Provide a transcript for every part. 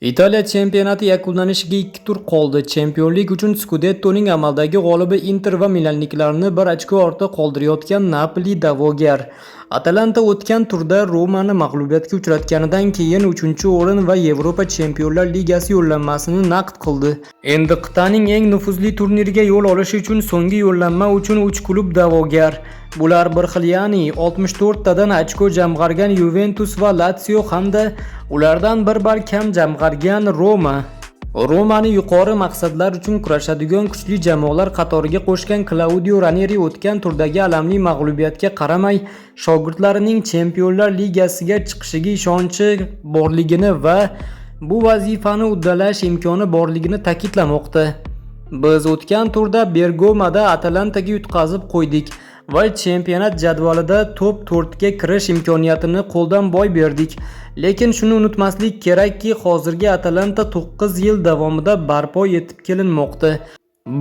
Italiya chempionati yakunlanishiga ikki tur qoldi. Chempionlik uchun Scudettoning amaldagi g'olibi Inter va milanliklarni bir ochko ortda qoldirayotgan Napoli da'vogar. Atalanta o'tgan turda Romani mag'lubiyatga uchratganidan keyin 3-o'rin va Yevropa Chempionlar Ligasi yo'llanmasini naqd qildi. Endi qit'aning eng nufuzli turniriga yo'l olish uchun so'nggi yo'llanma uchun 3 klub da'vogar. Bular bir xil, ya'ni 64 tadan ochko jamg'argan Yuventus va Latsio hamda ulardan bir ball kam jamg'argan Roma. Romani yuqori maqsadlar uchun kurashadigan kuchli jamoalar qatoriga qo'shgan Klaudio Ranieri o'tgan turdagi alamli mag'lubiyatga qaramay, shogirdlarining Chempionlar Ligasiga chiqishiga ishonchi borligini va bu vazifani uddalash imkoni borligini ta'kidlamoqda. Biz o'tgan turda Bergamoda Atalantaga yutqazib qo'ydik va chempionat jadvalida top 4 ga kirish imkoniyatini qo'ldan boy berdik. Lekin shuni unutmaslik kerakki, hozirgi Atalanta 9 yil davomida barpo etib kelinmoqda.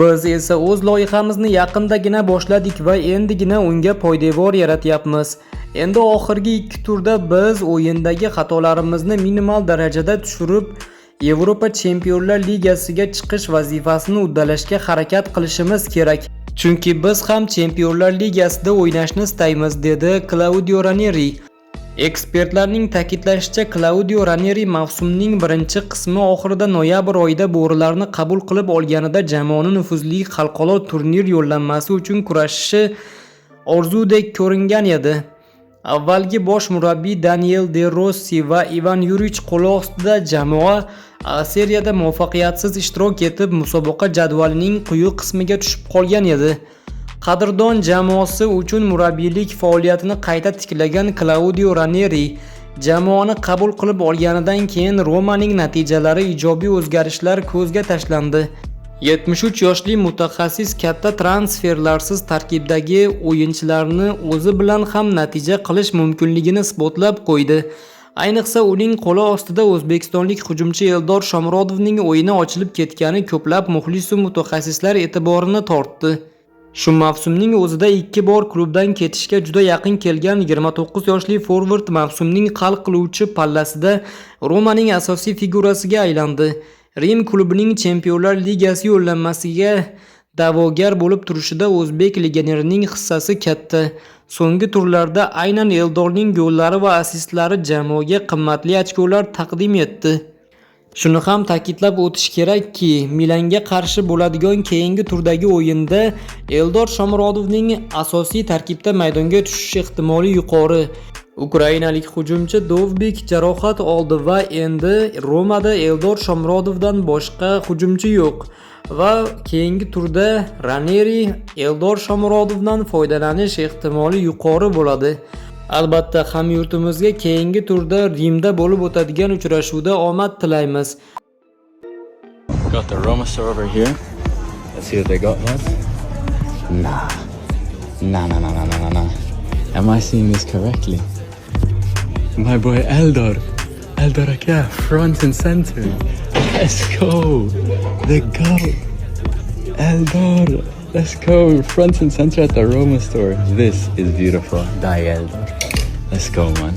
Biz esa o'z loyihamizni yaqindagina boshladik va endigina unga poydevor yaratyapmiz. Endi oxirgi ikki turda biz o'yindagi xatolarimizni minimal darajada tushirib, Yevropa Chempionlar Ligasiga chiqish vazifasini uddalashga harakat qilishimiz kerak. Chunki biz ham Chempionlar Ligasida o'ynashni istaymiz, dedi Klaudio Ranieri. Ekspertlarning ta'kidlashicha, Klaudio Ranieri mavsumning birinchi qismi oxirida, noyabr oyida bo'rilarni qabul qilib olganida jamoani nufuzli xalqaro turnir yo'llanmasi uchun kurashishi orzudek ko'ringan edi. Avvalgi bosh murabbiy Daniel De Rossi va Ivan Yurich qo'li ostida jamoa A Seriyada muvaffaqiyatsiz ishtirok etib, musobaqa jadvalining quyi qismiga tushib qolgan edi. Qadrdon jamoasi uchun murabbiylik faoliyatini qayta tiklagan Klaudio Ranieri jamoani qabul qilib olganidan keyin Romaning natijalari ijobiy o'zgarishlar ko'zga tashlandi. 73 yoshli mutaxassis katta transferlarsiz tarkibdagi o'yinchilarni o'zi bilan ham natija qilish mumkinligini isbotlab qo'ydi. Ayniqsa, uning qo'li ostida o'zbekistonlik hujumchi Eldor Shomurodovning o'yini ochilib ketgani ko'plab muxlisu mutaxassislar e'tiborini tortdi. Shu mavsumning o'zida ikki bor klubdan ketishga juda yaqin kelgan 29 yoshli forvard mavsumning hal qiluvchi pallasida Romaning asosiy figurasiga aylandi. Rim klubining Chempionlar Ligasi yo'llanmasiga da'vogar bo'lib turishida o'zbek legionerining hissasi katta. So'nggi turlarda aynan Eldorning gollari va assistlari jamoaga qimmatli ochkolar taqdim etdi. Shuni ham ta'kidlab o'tish kerakki, Milanga qarshi bo'ladigan keyingi turdagi o'yinda Eldor Shomurodovning asosiy tarkibda maydonga tushish ehtimoli yuqori. Ukrainalik hujumchi Dovbik jarohat oldi va endi Romada Eldor Shomurodovdan boshqa hujumchi yo'q. Va keyingi turda Ranieri Eldor Shomurodovdan foydalanish ehtimoli yuqori bo'ladi. Albatta, hamyurtimizga keyingi turda Rimda bo'lib o'tadigan uchrashuvda omad tilaymiz. Got the Roma store over here. Let's see what they got, lads. Nah. Nah. Am I seeing this correctly? My boy Eldor. Eldor aka, front and center. Let's go. The GOAT. Eldor. Let's go. Front and center at the Roma store. This is beautiful. Dai, Eldor. Let's go, man.